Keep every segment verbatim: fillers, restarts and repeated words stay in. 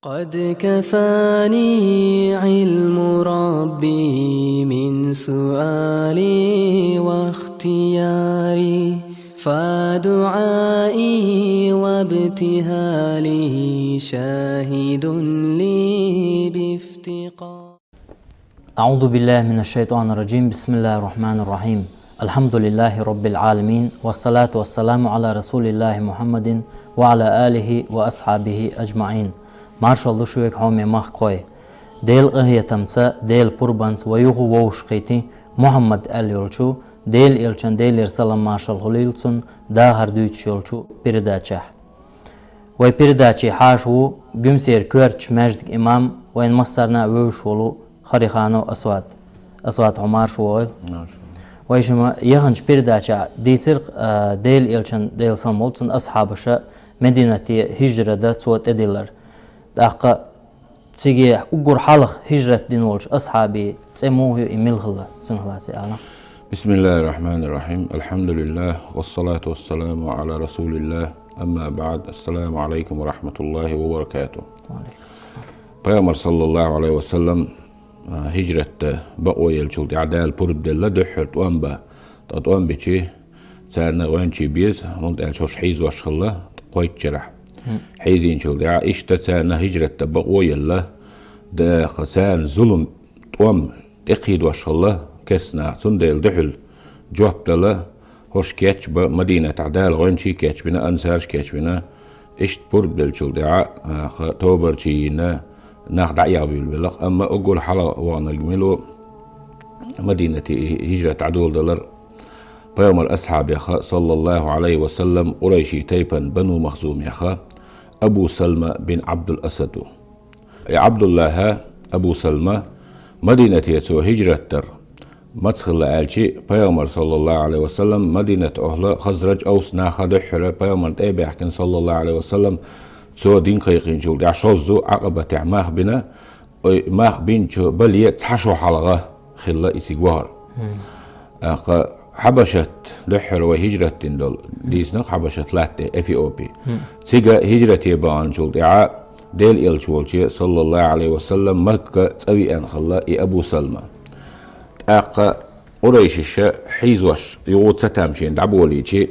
قد كفاني علم ربي من سؤالي واختياري، فدعائي وابتهالي شاهد لي بافتقار. أعوذ بالله من الشيطان الرجيم. بسم الله الرحمن الرحيم. الحمد لله رب العالمين. والصلاة والسلام على رسول الله محمد وعلى آله وأصحابه أجمعين. Маршалла ду шуьга, хьоме махкахой. Делан къахетамца, Делан пурбанца вай юха вовшахкхийтина Мухьаммад аьлла йолчу Делан элчан, Делера салам-маршалла хуьлийла цунна, дахар дуьйцуш йолчу передачехь. Вай передаче хьаша ву Гуьмсера коьртачу маьждиган имам, вайна массарна а вевзаш волу Хариханов Асвад. Асвад, хьо марша вогӀийла. Марша. Вай шимма яханчу передачехь дийцира, а, Делан элчан, Делан салам хуьлда цунна, асхьабаша Мединате хӀижрат дан цо тӀедиллар. ТӀаккха цига уггар хьалха хӀижрат дина волчу асхьабийн цӀе муха ю, и мила хилла, цунах лаьцна ала? بسم الله الرحمن الرحيم. الحمد لله، والصلاة والسلام على رسول الله. أما بعد. السلام عليكم ورحمة الله وبركاته. وعليكم السلام. Пайхамар, саллаллаху Ӏалайхи ва саллам, а, хӀижрат дан бакъо еллачул тӀаьхьа Дала пурба делла дуьххьара тӀом бан. Ткъа тӀом бича, царна гӀоьнчий беза, хӀунда аьлча хӀорш хьийзош хилла кхойтта шарахь. Хьийзийначул тӀаьхьа, иштта царна хӀижрат дан бакъо елла, ткъа царна зулам, тӀом тӀекхийдош хилла керстанаха. Цундела дуьхьал жоп дала, хӀорш кечбан, Мадинатехь Дала гӀоьнчий кечбина, ансарш кечбина. Иштта пурба деллачул тӀаьхьа, а, ха, тобарчий йина, нах дӀаэгӀабуьйлабелла. Амма уггар хьалха ваханарг мила ву, Мадинате хӀижрат дӀадоладалар, пайхамар асхьабех, саллаллаху Ӏалайхи ва саллам, къурайший тайпан Бану Махзумех Абу Салма бин Ӏабдул Асад ву. И Ӏабдуллахь, Абу Салма, Мадинате цо хӀижрат дар маца хилла аьлча, пайхамар, саллаллаху Ӏалайхи ва саллам, Мадинатан охӀла Хазраж, Авс наха дуьххьара пайхамарна тӀе а баьхкина, саллаллаху Ӏалайхи ва саллам, цо дин кхайкхийначул тӀаьхьа шозза Ӏакъабатехь мах бина, ой, мах бинчу бале цхьа шо хьалха хилла и цига вахар. ТӀаккха Хьабашат, дуьххьара вай хӀижрат дина долу, дийцина-кх Хьабашат латта, Эфиопи. Цига хӀижрате баханчул тӀаьхьа Делан элча волче, саллаллаху Ӏалайхи ва саллам, Макка цӀа веана хилла и Абу Салма. ТӀаккха къурайшаша хьийзош юха ца тамашийна дӀаболийча,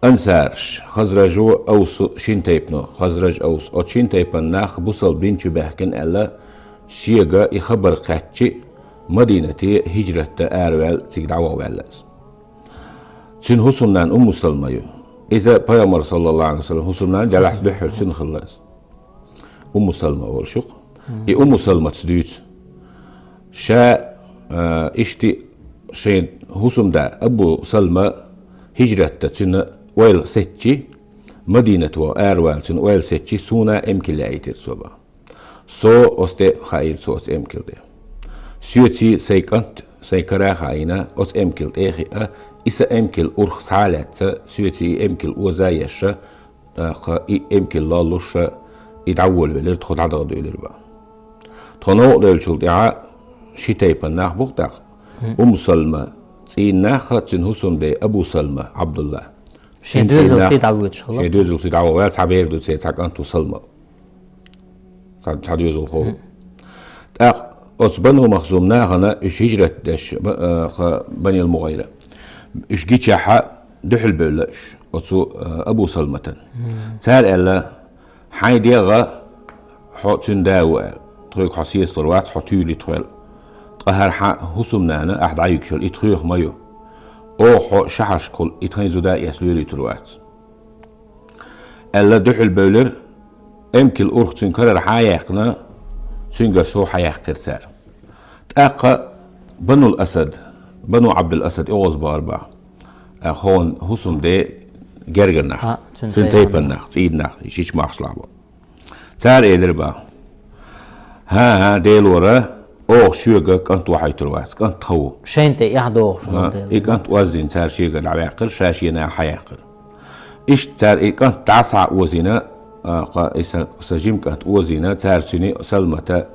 ансарш, Хазражо, Авсо, шина тайпано, Хазраж, Авс, оцу шина тайпан нах бусалба дин чу баьхкина аьлла, шега и хабар кхаьчча, Мадинате хӀижрат дан араваьлла, цига дӀаваха ваьлла иза. Цуьнан хӀусамнана Умму Салма ю. Иза пайхамар, саллаллаху Ӏалайхи ва саллам, хӀусамнана, делахь дуьххьара цуьнан хилла иза. Умму Салма олуш ю-кх. И Умму Салмаца дуьйцу. Ша, а, иштта шайн хӀусамда Абу Салма хӀижрат дан цуьнан ойла сецча, Мадинате ваха аравала цуьнан ойла сецча, суна эмкал яийтира цо бан. Со оцу тӀе хаийра, цо оцу эмкал тӀе. Соьций сайн кӀант, сайн кара а хаийна, оцу эмкал тӀе а хиъна, и сан эмкал урх схьа а лаьцна, соьций и эмкал оза а еш, тӀаккха и эмкал лоллуш, и дӀаволавелира, тхо дӀадахадевлира бан. Тхо новкъа девллачул тӀаьхьа ши тайпана нах бу-кх тӀаккха. Умму Салма цӀийнан нах, цуьнан хӀусамда Абу Салма Ӏабдулла. Шен доьзалций дӀавоьдуш хилла. Шен доьзалций дӀаваха ваьлла, цхьа бер ду церан, цхьа кӀант ву Салма. Цхьа, цхьа доьзалхо ву. ТӀаккха оцу Бану Махзум нахана уьш хӀижрат деш, ба-, а, ха, Банил МугӀайра. Уьш гичахьа дуьхьал бевлла уьш, оцу, а, Абу Салматан. Цара аьлла: «Хьайн дегӀа хьо цуьнан да ву», — аьлла. «Тхоьга хьо сецалур вац, хьо туьйли тхол. Ткъа хӀара хьан хӀусамнана, ахь дӀайигчул, и тхоьх ма ю. Оха хьо шахьаршкахула и тхайн зуда эца лоьлуьйтур вац», — аьлла, дуьхьал бевлира, эмкал урх цуьнан карара хьа а яьккхина, цуьнгара сов хьа яьккхира цара. ТӀаккха Банул Асад, Бану Ӏабдул Асад оьгӀаз бахара бан. А, хьуна хӀусамда гергара нах, а, цуьнан, цуьнан тайпана нах, цӀийнан нах, шича махчалахь бу. Цара элира бан: «ХӀан-хӀа, Делора, оха шуьга кӀант вахьийтур вац, кӀант тхан ву». Шайна тӀе эхь дохуш. ХӀа, и кӀант оззийна цара шегара дӀаваьккхира, ша шена хьа яьккхира. Иштта цара и кӀант дӀа а схьа озийна, а, кха, и сан, сан жима кӀант озийна, цара цуьнан Салмата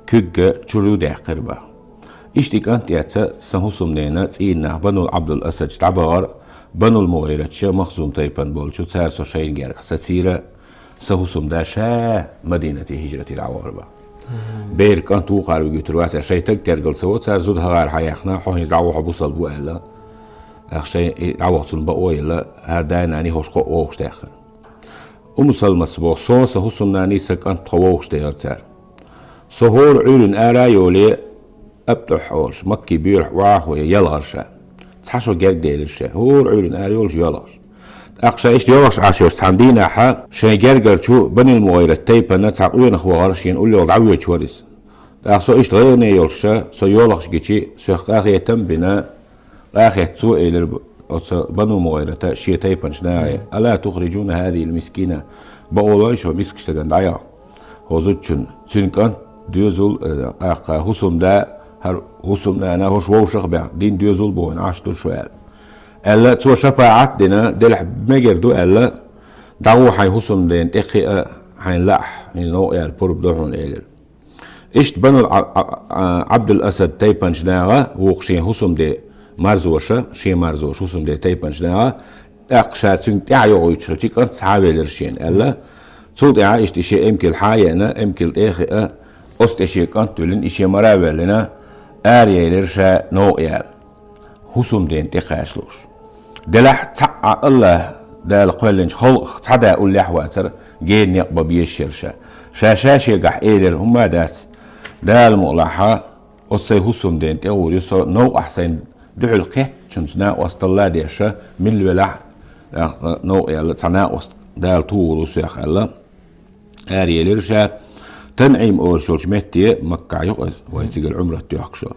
куьг чуьра даьккхира бан. Иштта и кӀант эцна, сан хӀусамненан цӀийнан нах Банул Ӏабдул Асадчу дӀабахара, Банул МугӀирачу, Махзум тайпана болчу, цара со шайна гергахь сацийра, Са хӀусамда ша Мадинате хӀижрате дӀавахар бах. Бер кӀант вукхар вугуьйтур вацар, шай таг тергал ца во цар, зуда хӀагӀар хьаяхна, хьо хӀинца дӀавахьа бусалба ву аьлла. Ах шай и дӀавахцун бакъо елла, хӀара дай-нани хӀош кхоъ вовхаш даьххар. Уму Салмас боху, со, са хӀусамнани, са кӀант тхо вовхаш дехар цар. Со хӀора Ӏуьйрин ара а йоле, Абтухь олуш, Макки боьрахь охьахо я ялгӀар ша. Цхьа шо герга делира ша, хӀора Ӏуьйрин ара йолуш йоьлгӀаш. ТӀаккха ша иштта йоьлгӀаш Ӏаш йолчу цхьана дийнахьа, шайн гергарчу Банил МугӀайрат тайпана цхьа къонах вахара, шена уллехула дӀавоьдуш вара иза. ТӀаккха со иштта гӀайгӀане йолуш ша, со йоьлгӀаш гичи, соьх къахетам а бина, къахетта цо элира оцу Бану МугӀайрата шен тайпанчу нахе: «Ала тухрижуна хӀазихил мискина? Бакъо лой шу мискачу стагана дӀаяхьа?» ХӀо зудчун, цуьнан кӀант доьзул, э, къаккха хӀусамда, хӀара хӀусамнана хӀорш вовшах а баьхна, дин доьзул бохийна Ӏаш ду шу аьлла. Аьлла, цо шапаӀат а дина, делахь мегар ду аьлла, дӀагӀо хьайн хӀусамдена тӀе кхиа, хьайна лаахь, хӀинца новкъа яьлла пурба ду хьуна элира. Иштта Банул Ӏа-, Ӏа-, Ӏа-, Ӏабдул-Асад тайпанчу наха вукху шен хӀусамде марзоша, шен марзоша хӀусамде тайпанчу наха, тӀаккха ша цуьнга тӀаьхьа йогӀуьйтуш хилчи, кӀант схьавелира шена, аьлла. Цул тӀаьхьа иштта и шен эмкал хьа а еана, эмкал тӀе а хиъа, оцу тӀе шен кӀант а виллина, и шен мара а ваьллина, араелира ша новкъа яьлла. ХӀусамдена тӀе кхача лууш. Делахь цхьаъ а АллахӀ Дала кхоьллинчу халкъах цхьа да уллехь вацара, гена некъ бан безаш яра ша. Ша ша шегахь элира, хӀумма а дац, Дала мукъалахьа, оцу сайн хӀусамдена тӀе гӀур ю со, новкъахь сайна дуьхьал кхеттачунца накъосталла а деш, милла велахь а, тӀаккха новкъа яьлла цхьа накъост Дала тухур ву соьх аьлла. Араелира ша, ТанӀим олуш йолчу метте, Маккахь ю-кх иза, вай цигара Ӏумрат доьхкуш йолу.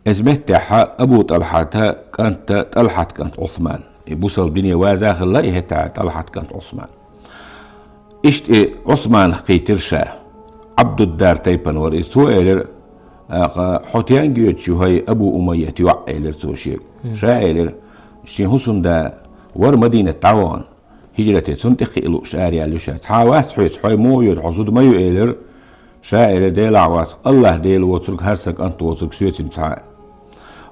Иза меттехь Абу ТӀалхьата кӀанта, ТӀалхьат кӀант Ӏусман. И бусалба дине ваза а хилла, и хӀетахь ТӀалхьат кӀант Ӏусман. Иштта и Ӏусманах кхийтира ша. Ӏабдуддар тайпана вара иза. Цо элира, аха, хьо тенга йоьдуш ю хӀай Абу Умайят йоӀ, элира цо шега. Ша элира, шен хӀусамда вара Мадинат дӀавахана. ХӀижрате цунна тӀе кхиа лууш араяьлла ю ша. Цхьа а вац хьоьца, хьо муха йоьду, хьо зуда ма ю, элира. Ша элира, Делахь вац, АллахӀ Дела воцург, хӀара сан кӀант воцург соьцина цхьа а.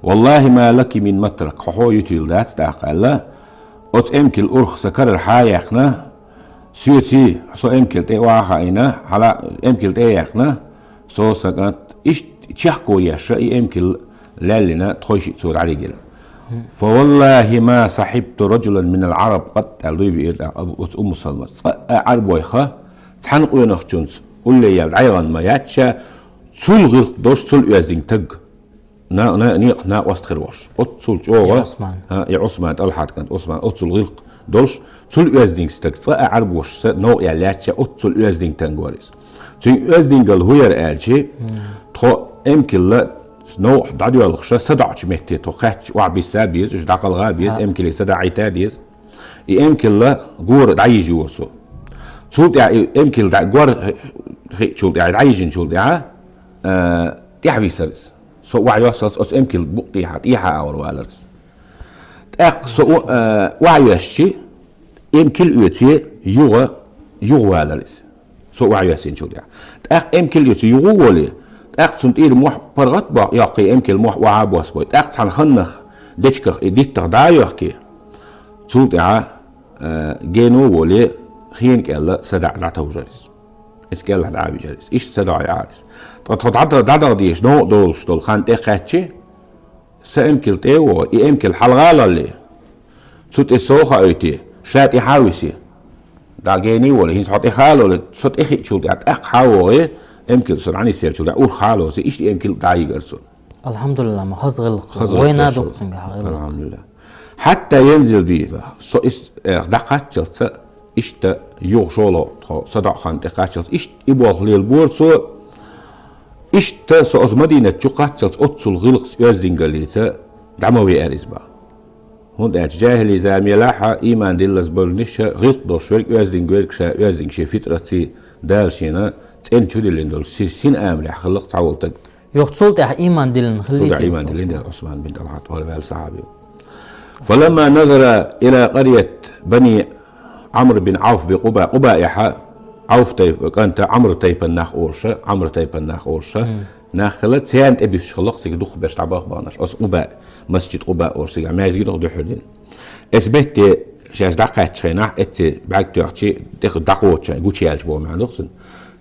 Валлахи ма лаки мин матрак, хьо хьо ютийла дац тӀаккха аьлла. Оцу эмкал урх сан карара хьа а яьккхина, соьций, со эмкал тӀе охьа а хаийна, хьала эмкал тӀе а яьккхина, со сан кӀант, иштта чехко еш и эмкал лаьллина, тхойшиъ цо дӀадигира. Фа валлахи ма сахьибту раджулан минал Ӏараб къат, аьлла дуй биира тӀаккха Абу, оцу Умму Салмас. Цкъа а Ӏарбойха цхьана къонахчунца улле яьлла дӀаяхана ма яц ша, цул гӀиллакх долуш, цул оьздинг таг. На-, на-, некъа накъост хир волуш. Оццул чӀогӀа. И Ӏусман. ХӀа, и Ӏусман, ТӀалхьат кӀант Ӏусман, оццул гӀиллакх долуш, цул оьздинг стаг цкъа а Ӏарбоша новкъа яьлла лаьттача, оццул оьздинг танга вара иза. Цуьнан оьздингал хӀун яра аьлчи, тхо эмкалла новкъа дӀадоьлхуша, садоӀучу метте тхо кхаьчча, охьабисса а беза, уьш дӀакъалгӀа а беза, эмкале садаӀийта а деза. И эмкалла гора дӀайижа юра цо. Цул тӀаьхьа и эмкал дӀа-, гор хи-, хиъчул тӀаьхьа, дӀайижинчул тӀаьхьа, а, тӀаьхьависар иза. Со охьайоссалц оцу эмкал букъ тӀехьа, тӀехьа агӀор валар иза. ТӀаккха со о-, а, охьайоьссичи, эмкал оьций юха, юха валар иза. Со охьайоьссинчул тӀаьхьа. ТӀаккха эмкал оьций юха а волий, тӀаккха цунна тӀера мохь паргӀат бо-, йоккхий, эмкал мохь охьа а босбой. ТӀаккха цхьана ханнах дечках и диттах дӀа а йохкий, цул тӀаьхьа, а, гено а волий, хена кӀелла садаӀа дӀатовжар иза. Иза кӀеллахь дӀа а вижар иза. Иштта садаӀа яра иза. Ткъа тхо дӀа-, дӀадала дезаш новкъа долуш долу хан тӀекхаьччи, сан эмкал тӀе а вогӀий, и эмкал хьалагӀа а лаллий, цу тӀе со а хаийтий, ша тӀаьхьа а висий. ДӀа гений а волий, хӀинца хьо тӀаьхьа а лолий, со тӀе хиъчул тӀаьхьа тӀаккха хьа а вогӀий, эмкал со дӀанисъелчул тӀаьхьа урх хьа а лоций, иштта эмкал дӀайигар цунна. Алхьамдулиллах, ма хаза гӀиллакх. Хаза гӀиллакх. Вайна ду цуьнга хьан гӀиллакх. Алхьамдулиллах. Хьатта янзил би, со ис-, э, дӀакхаччалца, иштта юха шолгӀа тхо садаӀа хан тӀекхаччалца, иштта и болх лелабора цо, иштта со оцу Мадинат чу кхаччалца оццул гӀиллакхца, оьздингаллица дӀа ма веара иза бах. ХӀунда аьлча жахӀили заманелахь а, ийман диллаза болниш а, гӀиллакх долуш верг, оьздинг верг ша, оьздинг шен фитӀратций Дала шена цӀена чу диллина долуш, си-, сина амалехь хиллакх цхьа волу таг. Юха цул тӀаьхьа ийман диллина хиллий? Цул тӀаьхьа ийман диллина дела Ӏусман бин ТӀалхьат, вала ваьлла сахьаби. Фаламма назара ила къарьят бани Ӏамр бин Ӏавф би Къуба, Къубаехьа Ӏавф тайп-, кӀанта Ӏамр тайпан нах олуша, Ӏамр тайпан нах олуша, нах хила, церан тӀе буьсуш хиллакх цига дукхахберш дӀабаха баханарш. Оцу Къуба, масджид Къуба олуш цигахь маьждиг дукха дуьхьал дина. Эс бетте шаьш дӀакхаьчча хенахь, эцци бӀаьрг тоьхчи, тӀех дӀакхочча, гучаяьлча боху маьӀна ду-кх цуьнан.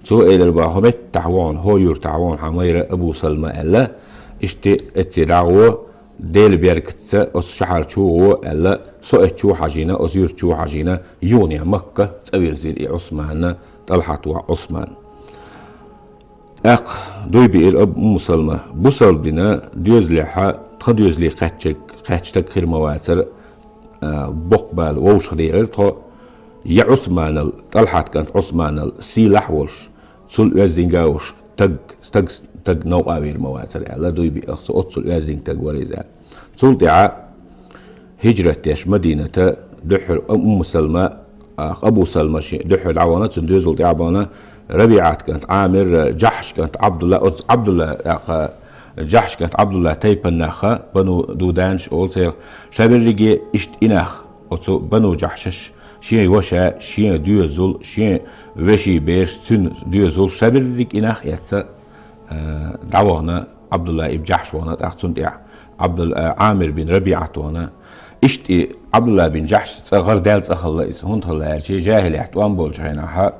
Цо элира боху: «ХӀо меттахь ву хьуна, хӀо юьртахь ву хьуна хьан майра, Абу Салма», аьлла. Иштта эцци дӀагӀо, Делан беркатца оцу шахьар чу гӀо аьлла, со эццу чу хьажийна, оцу юьрта чу хьажийна, юханехьа Макка цӀа вирзира и Ӏусманна, ТӀалхьат воӀ Ӏусман. ТӀаккха дуй биира Абу Умму Салма. Бусалба дина доьзалехьа, тхан доьзале кхаьчча, кхаьчча стаг хир ма вацара, а, боккха бала вовшах дехира тхо, я Ӏусманал, ТӀалхьат кӀант Ӏусманал сийлахь а волуш, цул оьздангалла а волуш, стаг, стаг, стаг новкъа вийр ма вацара аьлла, дуй биира оццул оьздангалла стаг вара иза аьлла. Цул тӀаьхьа хӀижрат деш Мадината дуьххьара Умму Салма, а, Абу Салма шен дуьххьара дӀавахана, цуьнан доьзал тӀаьхьа бахана, РабиӀат кӀант Ӏамир, Джахьш кӀант Ӏабдулла, оцу Ӏабдулла, тӀаккха Джахьш кӀант Ӏабдулла тайпаннаха, Бану Дуданаш олу церан, ша берриге иштта и нах, оцу Бану Джахьшаш, шен ваша, шен доьзал, шен вешин бераш, цуьнан доьзал, ша берриг и нах эцна, а, дӀавахана, Ӏабдулла ибн Джахьш вахана, тӀаккха цунна тӀехь Ӏабдул-, а, Ӏамир бин РабиӀат вахана. Иштта и Ӏабдулла бин Джахьш цӀа гӀар даьлла цӀа хилла иза, хӀунда хилла аьлча, жахӀилият тӀом болчу хенахьа,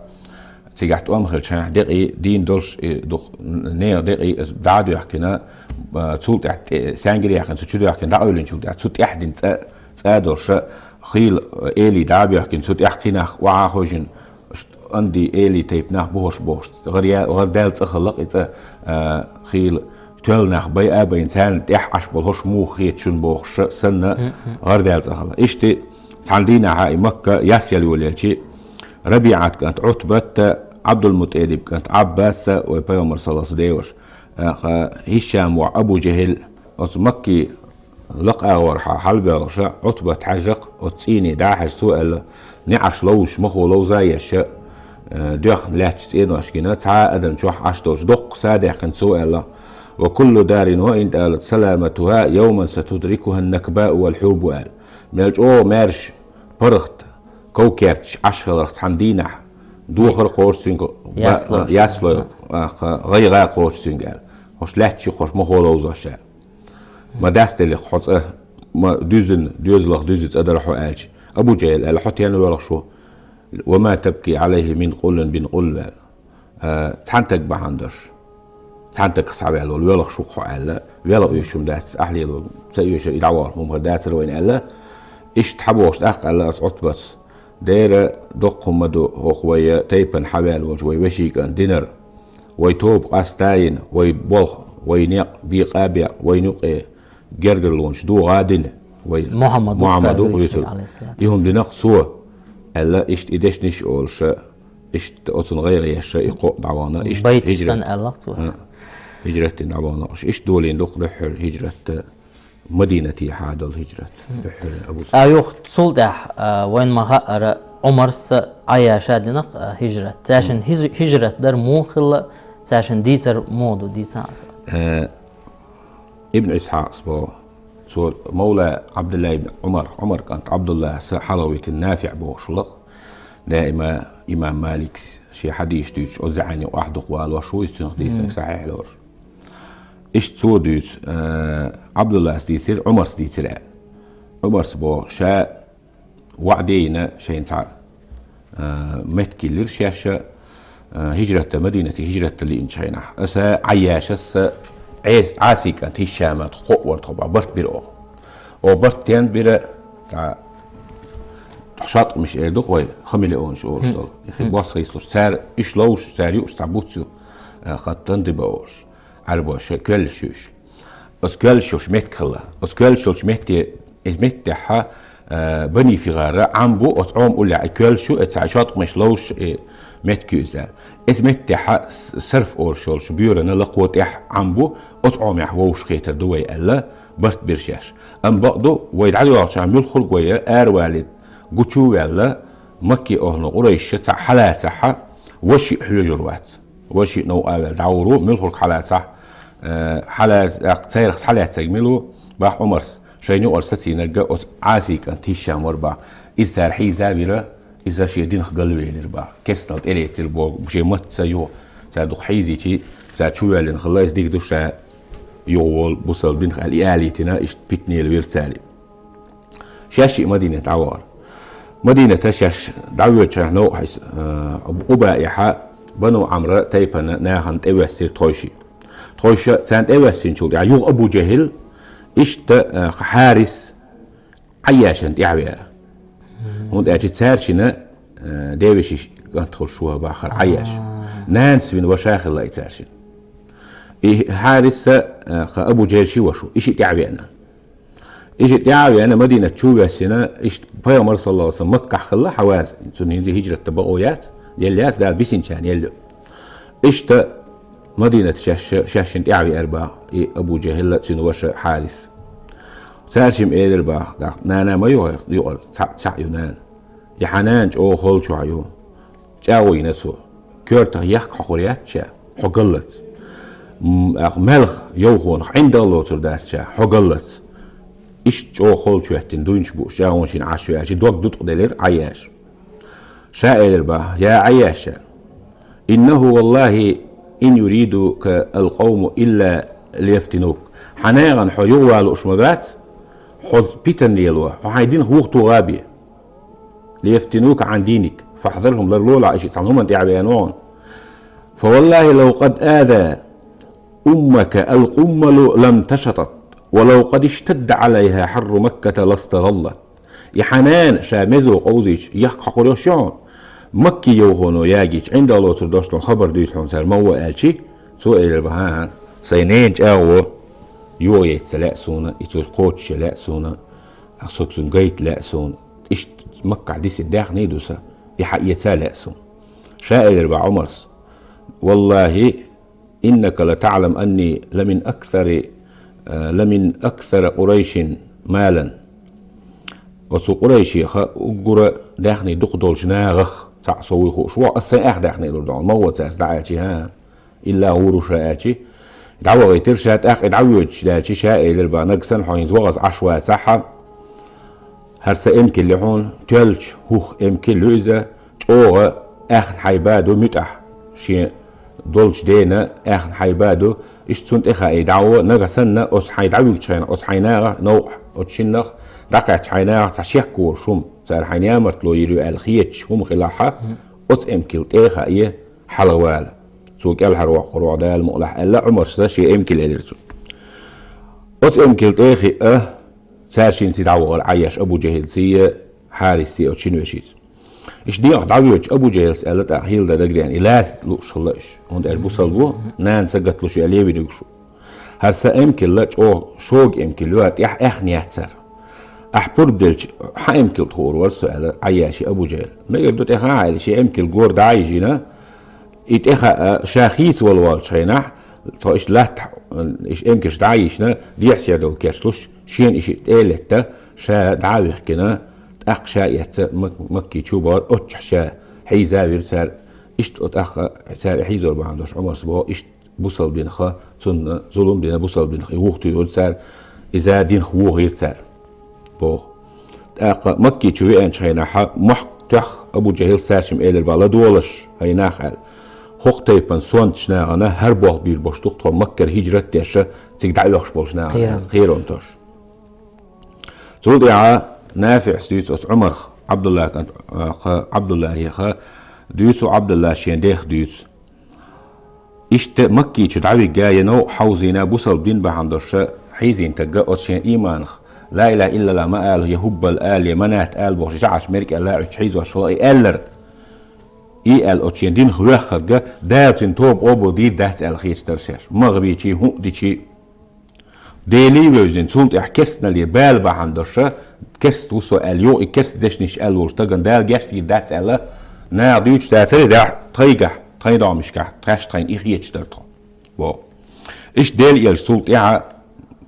цигахь тӀом хилчу хенахь декъий, дийна долуш и дукха нехан декъий, иза дӀа а доьхкина, а, цул тӀаьхьа тӀе-, саьнгара яьккхина, цу чу доьхкина, дӀакъевлинчул тӀаьхьа, цу тӀаьхьа дина цӀа, цӀа а долуша, хийла, э, эли дӀа а боьхкина, цу тӀаьхьа кхин нах охьа а хевшина, ш-, Анди эли тайпа нах бу хӀорш бохуш, гӀар я-, гӀар даьлла цӀа хилла иза, а, хийла тоьлла нах байа а байна, царна тӀехь Ӏаш болу хӀорш муха хета шуна бохуша санна, гӀар даьлла цӀа хилла. Иштта цхьана дийнахьа и Макка яс яла йолаелчи, РабиӀат кӀант Ӏутбатта, Ӏабдулмуталиб кӀант Ӏаббаса, вай Пайхамар саллаллаху алейхи ва саллям, а, ХӀишам воӀ Абу ЖахӀил, оцу Макки лакха агӀорхьа хьалабоьлхуша, Ӏутбат хьаьжжакх, оцу цӀийне дӀа а хьаьжжа, цо аьлла: «НеӀарш ловзуш, махо ловза а еш, э, доьхна лаьтташ цӀенош гина, цхьа а адам чохь Ӏаш долуш доккха са а даьккхина», цо аьлла: «Ва куллу дарин ва ин тӀалат саламатуха, йовман сатудрикухан накбаъу вал хьубу», аьлла. Мел чӀогӀа маьрша паргӀат, ков керташ Ӏаш хиларх цхьана дийнахь, дохар кхочуш цуьнга, яслой, а, яслой, а, гӀайгӀа кхочуш цуьнга аьлла. ХӀорш лаьтташ ю хӀорш махо ловзош аьлла. Ма дастеллих хьо цӀа, ма дуьззина, доьзалах дуьззина цӀа дара хьо аьлча, Абу ЖахӀил аьлла: «Хьо тен воьлхуш ву? Ва ма табки алейхи мин къуллин бин къулл», аьлла. А, цхьана таг бахьана долуш, цхьана тагах схьаваьлла волу воьлхуш ву хьо аьлла, велха оьшуш хӀума дац, ахь лело ца оьшу, и дӀавахарх хӀума хир дацара вайна аьлла. Иштта хьан бохуш тӀаккха аьлла оцу Ӏутбас: «Дера, доккха хӀума ма ду хӀокху вай тайпана хьаваьлла волчу вай вешин кӀант динар. Вай тоба къаста а йина, вай болх, вай некъ бекъа а бекъна, вайна юкъе гергарлонаш догӀа а дина, вай Мухьаммад Мухьаммад ву вуьйцург, алейхиссалату вассалам. И хӀума динакх цо», аьлла, иштта и дешнаш а олуша, иштта оцунна гӀайгӀа еш и кхоъ дӀавахана, иштта байт хӀижрат, санна аьллакх цо. А, хӀижрат дина дӀавахана уьш. Иштта долийна ду-кх дуьххьара хӀижрат, Мадинатехьа долу хӀижрат. Дуьххьара Абу Суфьян. А юха цул тӀаьхьа, а, вайн ма хаъара, Ӏумарса, Ӏайяша динакх, а, хӀижрат. Цаьшин хӀиж-, хӀижрат дар муха хилла, цаьшин дийцар муха ду дийцан аса. Э, Ибн Исхьакъас боху, цо мавла Ӏабдулла ибн Ӏумар, Ӏумар кӀант Ӏабдуллас хьалхавитина НафиӀ бохуш лакха, даима имам Маликс шен хьадисаш дуьйцуш, оцу зӀенийн юкъахь дукха валош ву, иза цуьнах дийцинарг сахьихь лоруш. Иштта цо дуьйцу, э, Ӏабдуллас дийцира, Ӏумарс дийцира аьлла. Ӏумарс боху, ша ваӀда йина шайна цхьа, э, меттиг йиллира шаьш, э, хӀижратта, Мадинате хӀижратта лиъначу хенахь. Аса Ӏайяшас Ӏес-, Ӏасий кӀант ХӀишамах кхоъ вара тхо боху, барт бира оха. Оха барт тен бира, цхьа тхо шаткъамаш эр ду-кх вай, хамелеонаш олуш долу. Хи-, бос хийцалуш. Цара уьш ловзуш, цара юуш цхьа буц ю, э, хаттан диба олуш. Ӏарбоша коьллаш ю уьш. Оцу коьллаш йолчу меттиг хилла. Оцу коьллаш йолчу метте, иза меттехьа, э, Бани Фигара Ӏам бу, оцу Ӏома уллехь и коьллаш ю, и цхьа шаткъамаш ловзуш, и меттиг ю иза. Иза меттехьа с-, Сарф олуш йолчу боьрана лакхо тӀехь Ӏам бу, оцу Ӏомехь вовшахкхетар ду вай аьлла, барт бира шаьш. Амма бакъду, вай дӀадоьлхучохь муьлххарг вай аравалийта гучу а ваьлла, Макки охӀлуна Къурайша цхьаъ хьалацахьа, вай шиъ хьоьжур вац. Вай шиъ новкъа а ваьлла дӀагӀур ву, муьлххарг хьалацахь, э, хьалаца-, тӀаккха царах схьалаьцнарг мила ву, боху Ӏумарс, шайна юкъара сацийнарг оцу Ӏасий кӀант ХӀишам вара боху. Иза цара хьийза а вира, иза шен динах галвелира боху. Керстанал тӀелецира боху, шен матца юха. Цара дукха хьийзийчи, цара чувоьллина хилла, иза дика ду ша юха волу бусалба динах аьлла, и алийтина, иштта питанелла вира цара. Шаьш шиъ Мадинате дӀавахара. Мадината шаьш дӀавоьдучу хенахь новкъахь, э, Къубаихьа Бану Ӏамра тайпана нахана тӀевоьссира тхойшиъ. Тхойша царна тӀевоьссинчул тӀаьхьа юха Абу Жахьил, иштта, э, Хьарис Ӏайяшана тӀаьхьавеара. ХӀунда аьлча цаьршинна, э, девешин кӀант хуьлуш вара бахара Ӏайяш. Нанас вина ваша хилла и цаьршинна. И Хьариса, э, кха Абу Жахьил ши ваша ву, и шиъ тӀаьхьавеана. И шиъ тӀаьхьавеана, Мадинат чу воьссина, иштта Пайхамар, саллаллаху алейхи ва саллям, Маккахь хилла, Хьаваз, цунна хӀинца хӀижрат дан бакъо яц, елла яц, Дала бисинчарна елла ю. Иштта Мадинат шаьш, шаьшшинна тӀаьхьавеара бах и Абу Жахьил а, цуьнан ваша Хьарис. Цаьршимма элира бах, нана ма ю хьо, юкъара, цхьаъ, цхьаъ ю нана. И хьан нана чӀогӀа холчохь ю. ЧӀагӀо йина цо. Коьртах яхка хьокхур яц ша, хьо галлалц. М, ах, маьлха йовхонах ӀиндагӀ лоцур дац ша, хьо галлалц. Иштта чӀогӀа холчухӀоьттина дуйнаш бууш чӀагӀонаш йина Ӏаш веача, дог дутӀа делира Ӏайяш. Ша элира бах, я Ӏайяш, иннаху валлахи ин юридука алкъавму илла лияфтинук. Хьан нахана хьо юхавала лууш ма бац, хьо питана лело, хьо хьайн динах вухатоха бе. Лияфтинука Ӏан диник, фахьзархум, ларлолахь, и шиъ цхьана хӀуманна тӀаьхьавеана ву хьуна. Фаваллахи лав къад аза уммака алкъуммалу лам ташатат, ва лав къад иштадда Ӏалайха хьарру Макката ластагӀаллат. И хьан нана ша мезо къовзийча, яхка хьокхур йолуш ю хьуна, Макки йовхоно ягийча, ӀиндагӀ лоцур долуш долу хабар дуьйцу хьуна цара ма ву аьлчи, цо элира бах, хӀан-хӀа, сайн ненан чӀагӀо йогӀу яйца лаьа суна, и цо кхочуш ян лаьа суна, ах, со цунна гайта лаьа суна, иштта Маккахь дисина даьхний ду сан, и хьаэца лаьа суна. Ша элира бах Ӏумарс, валлахи, иннака латаӀлам анни ламин аксари, э, ламин аксара Къурайшин малан. Оцу Къурайшеха уггара даьхний дукха долчу нахах цхьаъ со вуй хууш ву, ас сайн ах даьхний лур ду хьуна, ма ву цаьрца дӀа аьлчи, хӀан-хӀа, илла гӀур ву ша аьлчи. ДӀавахийтира ша, тӀаккха и дӀавоьдуш даьлчи, ша элира бах, нагахь санна хьо хӀинца вахаза Ӏаш вацахь, хӀара сан эмкал ю хьуна, тоьллачу хӀух эмкал ю иза, чӀогӀа аьхна хьайба ду муьтӀахь, шен долчу дена аьхна хьайба ду, иштта цунна тӀе хаий дӀагӀо, нагахь санна оцу хьайн дӀавуьгучу хенахь, оцу хьайн нахах новкъахь, оцу шиннах дӀакхаьчча хьайн нахах цхьа шек волуш хӀума, цара хьайн ямартло йийр ю аьлла хеташ хӀума хилахь, оцу эмкал тӀе а хаий, хьалавала. Цо кӀелхьарвоккхур ву хьо Дала мукъалахь аьлла, Ӏумарса шен эмкал элира цунна. Оцу эмкал тӀе а хиъна, цаьршинца дӀавахара Ӏайяш Абу Жахьилций, Хьарисций оцу шина вешица. Иштта дегӀах дӀавоьдуш Абу Жахьилс аьлла тӀаккха хӀилла дан дагадеана, и лаьцна лууш хилла уьш, хӀунда аьлча бусалба ву, нана сагатлуш ю аьлла винарг шу. ХӀара сан эмкал чӀогӀа шога эмкал ю, тӀехь аьхна яц хӀара. Ахь пурба делча, хьан эмкал тӀе хуур вара со аьлла Ӏайяши Абу Жахьил. Мегар ду тӀе хаахь аьлла, шен эмкал гора дӀа а йижина, и тӀе хаьа, ша хийцавала волчу хенахь, тхо иштта латтахь, иштта эмкалш дӀа а йийшина, дехьа-сехьа долу кечлуш, шена и шиъ тӀе а летта, ша дӀа а вихкина, тӀаккха ша а эцна, Мак-, Макки чу а бахара, оццахь ша хьийза а вира цара, иштта тӀаккха цара и хьийзор бахьана долуш Ӏумарс боху, иштта бусалба динах, цунна зулам дина бусалба динах и вухатуьйхира цара, иза динах вохийра цара. Боху. ТӀаккха Макки чу веанчу хенахь, мохк тоьхна Абу Жахьил цаьршимма элира бах, ладогӀалаш, хӀай нах, аьлла. ХӀокху тайпана сонтачу нахана хӀара болх бийр болуш ду-кх тхо Маккара хӀижрат а деш, цига дӀаоьхуш болчу нахана, аьлла, кхерон тош. Цул тӀаьхьа НафиӀас дуьйцу оцу Ӏумарх, Ӏабдулла кӀант, а, кха, Ӏабдуллахьеха дуьйцу, Ӏабдуллас шен дех дуьйцу. Иштта Макки чу дӀавигна, я новкъа хьовзийна бусалба дин бахьана долуш хьийзийна стаг оцу шен ийманах, ла илаха иллаллах ма алахь, я хӀуббал ала, я манат ала бохуш, жӀараш мерг аьлла, оцу хьийзош хилла и аьлларг. И аьлла оцу шен динах воьхнарг, Дала цуьнан тоба къобал дийр дац аьлла хеташ дара шаьш. МагӀа бичий, хӀуъа дичий. Делий вевзина, цул тӀаьхьа керстанале бала бахьана долуш, керст ву со аьлла, юха и керста дешнаш аьлла волчу стагана Дала гечдийр дац аьлла, наха дуьйцуш дацара иза, тхайгахь, тхайн догӀмашкахь, тхаьш тхайна и хеташ дара тхо. Боху. Иштта Делан элча цул тӀаьхьа,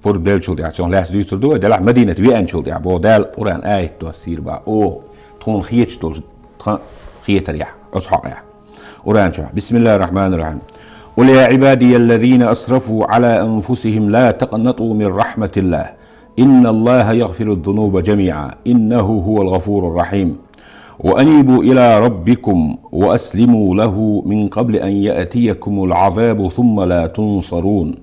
пурба деллачул тӀаьхьа, цунах лаьцна дуьйцур ду вай, делахь Мадинат веанчул тӀаьхьа, боху, Дала Къуръан аят доссийра бах, оха, тхуна хеташ долчу тхан хетарехь, оцу хьокъехь. Къуръан чохь. Бисмиллахир-рахманир-рахим. Къул я Ӏибадияллазина асрафу Ӏала анфусихим ла такънату мин рахматиллах. Инналлаха ягъфируз-зунуба жамиӀа. Иннаху хувал гъафурур-рахим. Ва анибу ила раббикум ва аслиму лаху мин къабли ан яътиякумул Ӏазабу сумма ла тунсарун.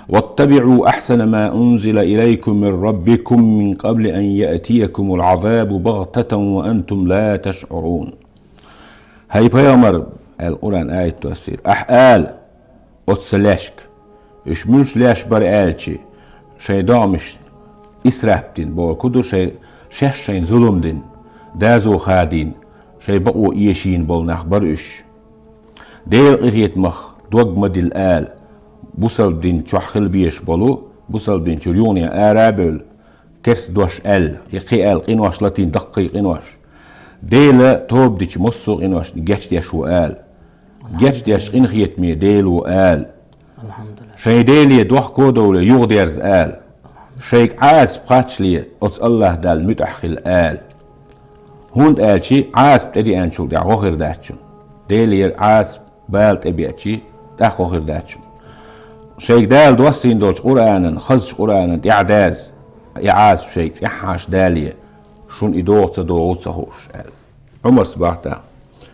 واتبعوا أحسن ما أنزل إليكم من ربكم من قبل أن يأتيكم العذاب بغتة وأنتم لا تشعرون. ХӀай пайхамар, аьлла Къуръан аят доссийра, ахь ала оцу сан лаьшка, уьш муьлш лаьш бара аьлча, шайн догӀмаш исраф дина, бохург ду шайн, шаьш шайна зулам дина, доза хадийна, шайн бакъо эшийна болу нах бара уьш. Делан къинхетамах дог ма дилла ала, бусалба дин чохь хила безаш болу, бусалба дин чуьра юханехьа ара а бевлла, керста дош аьлла, я кхин аьлла къинош латийна, даккхий къинош. Дела тоба дича массо а къиношна гечдеш ву ала. Гечдеш къинхетаме Дела ву ала. Шайн Деле дохко а довле юхадерза ала. Шайга Ӏазап кхаччале оцу АллахӀ Далла муьтӀахь хила ала. ХӀунда аьлча Ӏазап тӀедеанчул тӀаьхьа гӀо хир дац шуна. Делера Ӏазап бала тӀебеача, тӀаккха гӀо хир дац шуна. Шайга Дала доссийна долчу Къуръанан, хазачу Къуръанан тӀаьхьа даза, и Ӏазап шайга цӀеххьана дале, шуна и догӀу ца догӀу ца хууш, аьлла. Ӏумарс бахта,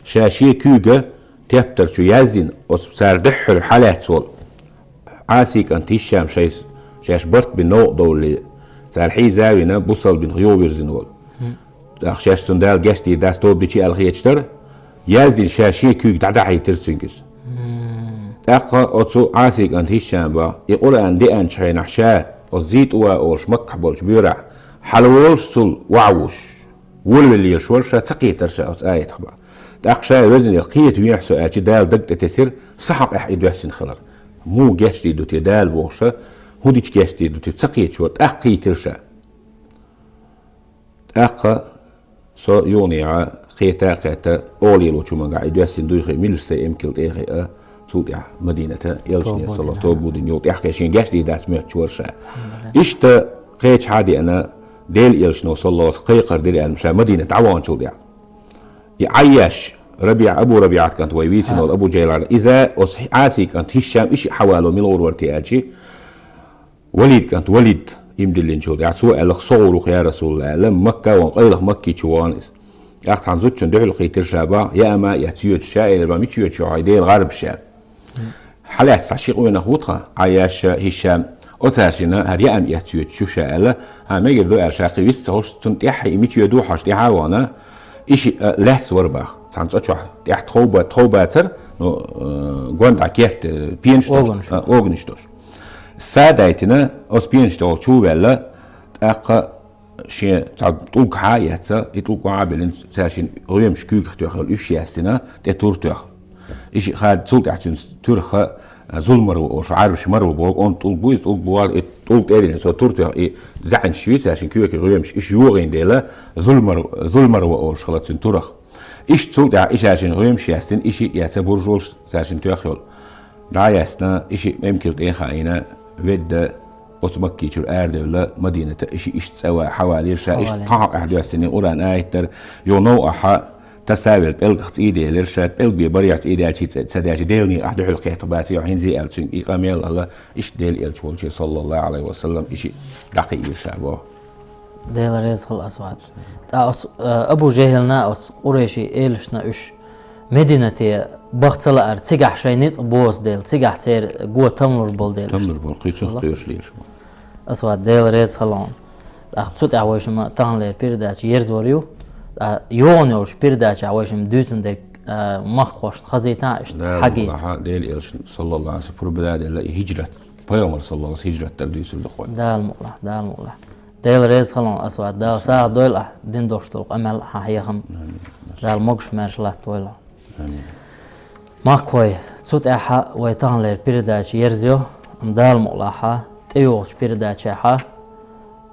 ша шен куьйга тептар чу яздина, оцу цара дуьххьара хьалаьцна волу Ӏасий кӀант Хишам шайс, шаьш барт бина новкъа довлале, цара хьийза а вина, бусалба динах юхавирзина волу. ТӀаккха шаьш цунна Дала гечдийр дац тоба дича аьлла хеташ дара, яздина ша шен куьйга дӀадахьийтира цуьнга иза. ТӀаккха оцу Ӏасий кӀант Хишам бан, и Къуръан деанчу хенахь ша, оцу Зитува олуш Маккахь болчу боьрахь, хьалаволуш цул охьавуш, волавелла лелаш вара ша, ца кхетара ша оцу аятах бан. ТӀаккха ша везан Дела, кхета вехьа со аьлча, Дала даг тӀе тесира, сан хьокъехь и доьссина хилар. Муха гечдийр ду те Дала бохуша, хӀун дича гечдийр ду те ца кхеташ вара, тӀаккха кхийтира ша. ТӀаккха со юханехьа кхета а кхетта, оха лелочу хӀуманга и доьссина дуй хиъ, милаш сайн эмкал тӀе а хиъ, цул тӀаьхьа Мадината элчане, саллаллаху, тоба дина юха тӀаьхьа кхин шен гечдийр дац моьттуш вара ша. Иштта кхечахьа а деана, Делан элчано, саллаллаху, кхайкхар дира аьлла ша Мадината дӀаваханчул тӀаьхьа. И Ӏайяш, РабиӀа, Абу РабиӀат кӀант вай вийцина волу Абу Джайлан, иза оцу Ӏасий кӀант Хишам и шиъ хьавало мила гӀур вара те аьлча, Валид кӀант Валид иман диллинчул тӀаьхьа цо аьлла, со гӀур ву-кх, я Расулаллах, аьлла, Макка а вахана, къайлаха Макки чу вахана иза. ТӀаккха цхьана зудчунна дуьхьал кхийтира ша бан, яа ма яц йоьдуш, ша элира бан, мича йоьдуш ю хьо, и Делан гӀарбаш аьлла. Хьалаьцна цхьа ши къонах ву тхан, Ӏайяша, Хишам, оцара шина хӀара яа ма яц йоьдуш ю ша аьлла, хьан мегар ду аьлла ша кхин вист ца хуьлуш, цунна тӀаьхьа и мича йоьду хьожуш тӀаьхьа а вахана, и шиъ лаьцна вара бах, цхьана цӀа чохь, тӀехь тхов ба-, тхов бацара, ну, э, гондӀа керт, э, пенаш долуш, огнаш, а, огнаш долуш. Са а дайтина, оцу пенаш тӀехула чу а ваьлла, тӀаккха шен цхьа тӀулг хьа а эцна, и тӀулг охьа а биллина, цара шен гӀоьмаш куьйгах тоьхна йолу уьш яьстина, тӀе тур тоьхна. И шиъ хадийна, цул тӀаьхьа цуьнан туьрах, а, зулмарва олуш, Ӏарбаша марва боху, онда тӀулг бу иза, тӀулг бу вара, и тӀулг тӀе а диллина, цо тур тоьхна, и заьӀанаш юй цара шен куьйгах гӀоьмаш, и шиъ йогӀийна дела, зулмар-, зулмарва олуш хилла цуьнан турах. Иштта цул тӀаьхьа и ша шен гӀоьмаш яьстина, и шиъ эцна буржалш цара шен тоьхна йолу. ДӀа а яьстина, и шиъ эмкал тӀе а хаийна, ведда оцу Макки чуьра арадевлла Мадината, и шиъ иштта цӀа ва-, хьавалийра ша, иштта тхан хьокъехь доьссина Къуръан аят дара, юха новкъахь таса а велла, пӀелгах цӀий делира ша, пӀелг бен барехь цӀий даьлча, ца, ца даьлча, Делан некъахь дуьхьал кхетта бацара, хӀинца а аьлла цуьнга, и къамел а хилла, иштта Делан элча волчу, саллаллаху Ӏалайхи ва саллам, и шиъ дӀакхиира ша боху. Дела реза хила, Асвад. ТӀаккха оцу, э, Абу ЖахӀилна, оцу къурайшийн элашна уьш Мединате баха ца лаара, цигахь шайн ницкъ боза дела, цигахь церан го тамлур болу дела. Тамлур болу, кхин цунах кхоьруш лелаш бу. Асвад, Дела реза хила хьуна. ТӀаккха цу тӀехь вайшимма таханлера передача ерзор ю. ТӀаккха йогӀун йолуш передачехь вайшимма дуьйцун дерг, э, махкахошна хазийта иштта хьагийта. Дала мукъ лахь, Делан элчан, саллаллаху Ӏалайхи ва саллам, пурба дан делла и хӀижрат. Пайхамар, саллаллаху Ӏалайхи ва саллам, хӀижрат дар дуьйцур ду хӀой. Дала мукъ лахь, Дала мукъ лахь. Дела реза хила хьуна, Асвад. Дала сагӀа дойла ахь дина долуш долу къамел, хьан хьехам. Амин. Дала могуш-маьрша латтавойла. Амин. Махкахой, цу тӀехь вай таханлера передача ерзайо, амма Дала мукъ лахь, тӀейогӀучу передачехь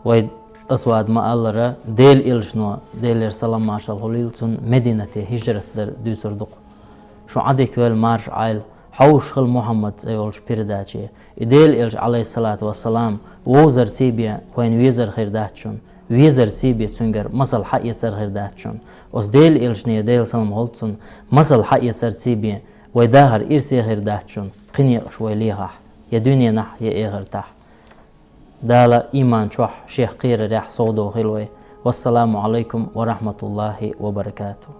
вай, Асвада ма-аллара, Делан элчано, Делера салам-маршалла хуьлийла цунна, Мединате хӀижрат дар дуьйцур ду-кх. Шу Ӏадика йойла, марша Ӏойла, хьовсуш хила Мухьаммад цӀе йолчу передаче. И Делан элча, Ӏалайхиссалату вассалам, вовзарций бен вайна везар хир дац шуна, везарций бен цуьнгара масал хьаэцар хир дац шуна. Оцу Делан элчане, Делан салам хуьлда цунна, масал хьаэцарций бен вай дахар ирсе хир дац шуна, кхин некъаш вай лехахь, я дуьненахь, я эхартахь. Дала иман чохь, шех кхерарехь совдохийла вай. Вассаламу Ӏалайкум ва рахьматуллахӀи ва баракатухӀ.